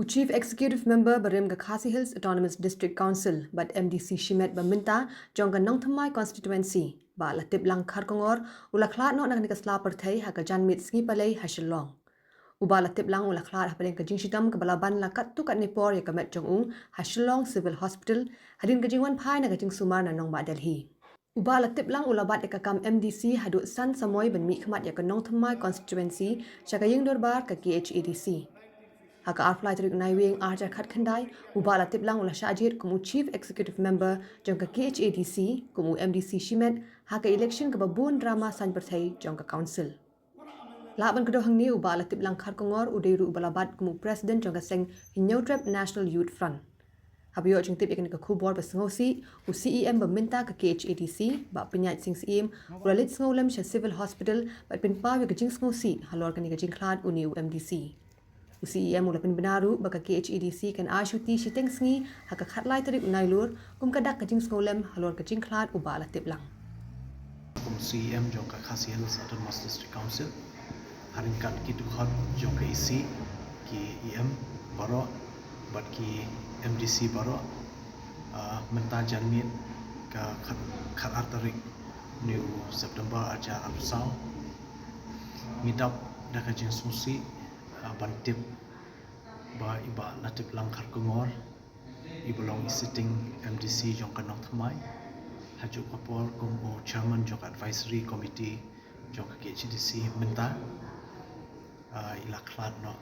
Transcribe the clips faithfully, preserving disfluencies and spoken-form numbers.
U Chief Executive Member barim ka Khasi Hills Autonomous District Council bad M D C shimet ba mynta jong ka Nongthymmai Constituency, Bah Latiplang Kharkongor, u la khlad noh na kane ka sla pyrthei ha ka janmiet sngi Palei ha Shillong. U Bah Latiplang u la khlad hapdeng ka jingshitom kaba la ban la katto katne por ïa ka met jong u ha Shillong Civil Hospital, hadien ka jingwan phai na ka jingsumar na nongbah Delhi. U Bah Latiplang u la bat ïa ka kam M D C haduh san samoi ban mihkhmat ïa ka Nongthymmai Constituency sha ka ïing dorbar ka K H A D C. Ha ka arphew lai tarik u Naiwieng arhajar khatkhyndai, u Bah Latiplang u la shah jied kum u Chief Executive Member jong ka K H A D C, kum u M D C shimet ha ka election kaba bun drama saiñ pyrthei jong ka council. Lah ban kdew hangne, u Bah Latiplang Kharkongor u dei ruh uba la bat kum u President jong ka seng Hynñiewtrep National Youth Front. Haba ïoh jingtip ïa kane ka khubor ba sngewsih, u C E M ba mynta ka K H A D C, Bah Pynïaid Sing Syiem, u la leit sngewlem sha Civil Hospital bad pynpaw ïa ka jingsngewsih halor kane ka jingkhlad une u M D C. U C E M u la pynbna ruh ba ka K H A D C kan ai shuti shiteng sngi ha ka khatlai tarik u Nailur kum ka dak ka jingsngewlem halor ka jingkhlad u Bah Latiplang. Kum C E M jong ka Khasi Hills Autonomous District Council, ha ryngkat ki dkhot jong ka E C, ki E M baroh bad ki M D C baroh, ah, mynta janmiet ka khat, khatar tarik une u September arhajar arphew saw, ngi dap da ka jingsngewsih, ah, ban tip ba i Bah Latiplang Kharkongor, iba long i sitting M D C jong ka Nongthymmai, ha kajuh ka por kum u Chairman jong ka Advisory Committee jong ka K H A D C mynta, ah, i la khlad noh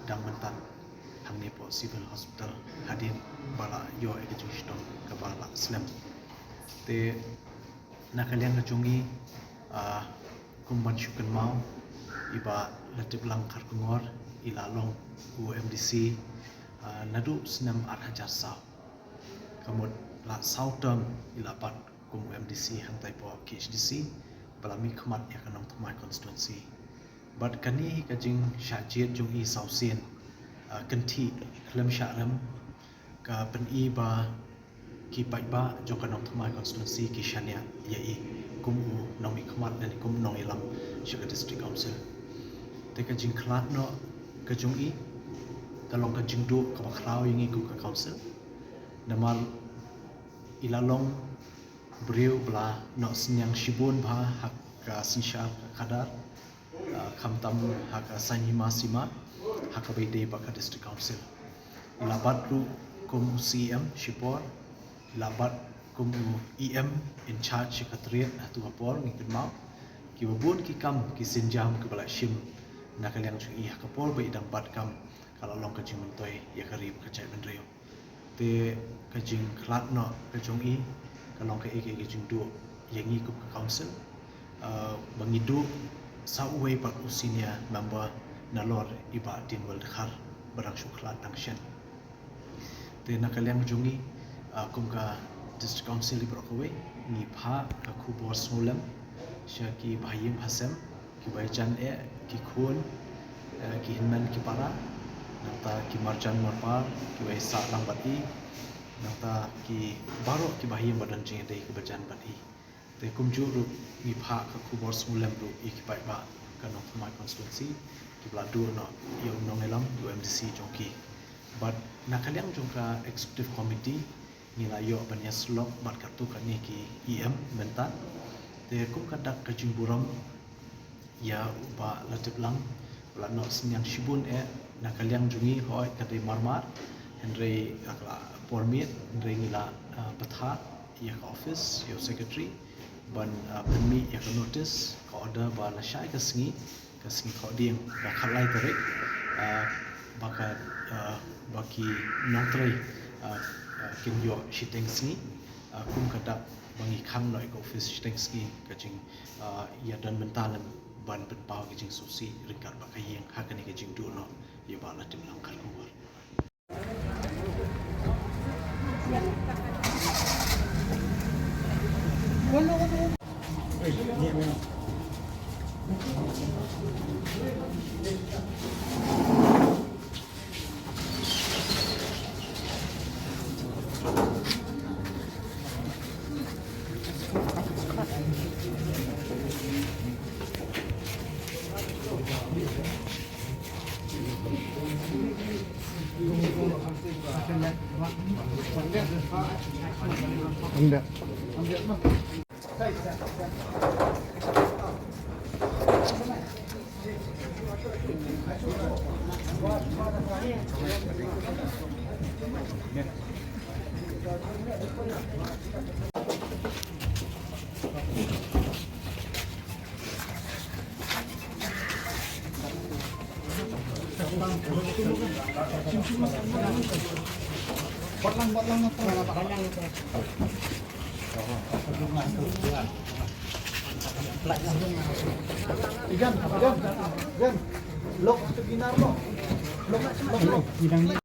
dang mynta hangne hapoh Civil Hospital hadien ba la ïoh ïa ka jingshitom kaba la slem. Te na ka liang ka jong ngi, ah, kum ban shu kynmaw, i Bah Latiplang Kharkongor i la long u M D C, ah, naduh snem arhajar saw. Ka mut la saw term i la bat kum u M D C hangtai hapoh K H A D C ba la mihkhmat ïa ka Nongthymmai Constituency. Bad kane ka jingshah jied jong i saw sien, ah, kynthih khlem shah rem, ka pyni ba ki paidbah jong ka Nongthymmai Constituency ki shaniah ïa i kum u nongmihkhmat lane kum u nongïalam sha ka District Council. Te ka jingkhlad noh ka jong i ka long ka jingduh kaba khraw ïa ngi kum ka Council. Namar i la long briew ba la noh synñiang shibun bha ha ka synshar ka khadar, ah, khamtam ha ka saiñ hima sima, ha kaba ïadei bad ka District Council. I la bat ruh kum u C E M shipor, i la bat kum u E M in charge Secretariat ha kato ka por, ngi kynmaw kiba bun ki kam ki sienjam kiba la shim na ka liang jong i ha ka por ba i dang bat kam, ka la long ka jingmyntoi ïa ka ri bad ka jaitbynriew. Te ka jingkhlad noh ka jong i ka long kaei kaei ka jingduh ïa ngi kum ka Council, ah, ba ngi duh sa uwei pat u senior member nalor i Bah Dinwell Dkhar ba dang shu khlad dang shen. Te na ka liang jong ngi, ah, kum ka District Council i baroh kawei, ngi phah ka khubor sngewlem sha ki bahaïing bahasem, ki bajan eh, ki khun, eh, ki hynmen ki para, nangta ki marjan marpar kiba ïasah lang bad i, nangta ki baroh ki bahaïing ba don jingïadei kiba jan bad i. Te kumjuh ruh ngi phah ka khubor sngewlem ruh ïa ki paidbah ka Nongthymmai Constituency kiba la duh noh ïa u nongïalam, ïa u M D C jong ki. Bad na ka liang jong ka Executive Committee ngi la ïoh ban ïasyllok bad katto katne ki E M mynta. Te kum ka dak ka jingburom ïa u Bah Latiplang, u la noh synñiang shibun eh na ka liang jong ngi, hooid ka dei marmar, hynrei ka la por miet, hynrei ngi la, ah, bthah ïa ka office, ïa u secretary ban, ah, pynmih ïa ka notice, ka order ba lashai ka sngi, ka sngi Thohdieng, ka khatlai tarik, ah, ba ka, ah, ba ki nongtrei, ah, ah, kin ïoh shiteng sngi, ah, kum ka dak ba ngi khang noh ïa ka office shiteng sngi, ka jing, ah, ïa don bynta lem ban pynpaw ka jingsngewsih ryngkat bad ka ïing ha kane ka jingduh noh ïa u Bah Latiplang Kharkongor. Igan, igan, igan. Lok, lok, lok, lok.